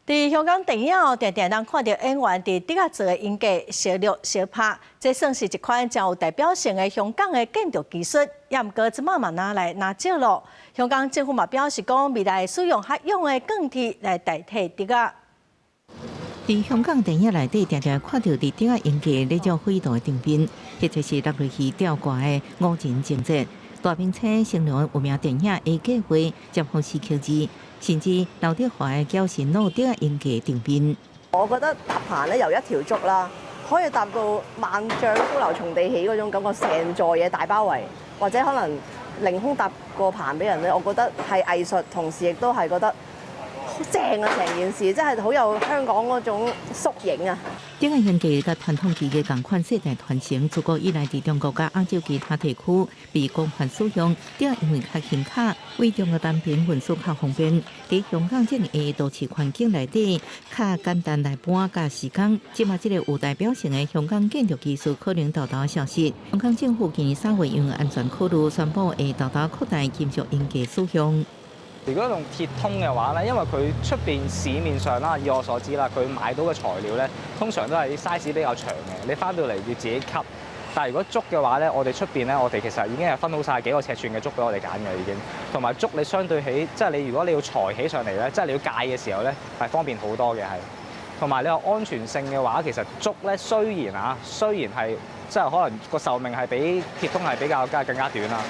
佇香港電影哦，定定通看著演員佇竹仔做的鷹架相掠相拍，這算是一款誠有代表性的香港的建築技術。也毋過這擺嘛若來若少囉。香港政府嘛表示講，未來使用較勇的鋼鐵來代替竹仔。佇香港電影內底，定定看著佇竹仔鷹架咧做飛度的場面，彼個是落落去吊掛的五人情節。大明星成龍有名電影《A 計劃》尖峰時刻字，甚至劉德華的絞心路竹仔鷹架場面。我覺得搭棚咧由一條竹啦，可以搭到萬丈高樓從地起嗰種感覺，成座嘢大包圍，或者可能凌空搭個棚俾人咧，我覺得係藝術，同時亦都係覺得好正啊！成件事真係好有香港嗰種縮影啊！竹仔鷹架佮傳統技藝仝款世代傳承，自古以來佇中國佮亞洲其他地區被廣泛使用。竹仔因為較輕巧，為中國南邊運輸較方便。佇香港這爾下都市環境內底，較簡單來搬佮施工。這馬這個有代表性的香港建築技術可能沓沓消失。香港政府今年3月因為安全考慮，宣布會沓沓擴大金屬鷹架使用。如果用鐵通嘅話咧，因為佢出邊市面上啦，以我所知啦，佢買到嘅材料咧，通常都係 size 比較長嘅，你翻到嚟要自己 cut。但係如果竹嘅話咧，我哋出邊咧，我哋其實已經係分好晒幾個尺寸嘅竹俾我哋揀嘅已經。同埋竹你相對起，即係你如果你要裁起上嚟咧，即係你要𠝹嘅時候咧，係方便好多嘅係。同埋你話安全性嘅話，其實竹咧雖然啊，雖然係即係可能個壽命係比鐵通係比較加更加短啦。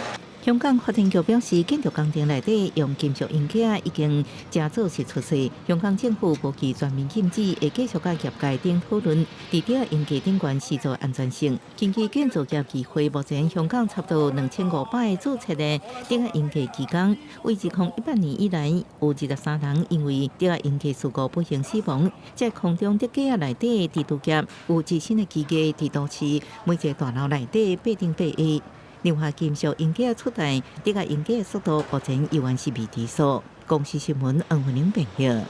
香港發展局表示，建築工程內底用金屬鷹架已經誠早時出世。香港政府無期全面禁止，會繼續佮業界等討論，佇竹仔鷹架頂懸施做安全性。根據建造業議會，目前香港差不多2500個註冊的竹仔鷹架技工，為2018年以來，有23人因為竹仔鷹架事故不幸死亡。這空中竹架內底的築業有自身的技藝，佇都市每一個大樓內底爬頂爬下。另外，金屬鷹架取代竹仔鷹架的速度，目前猶原是未知數。公視新聞黃慧玲編譯。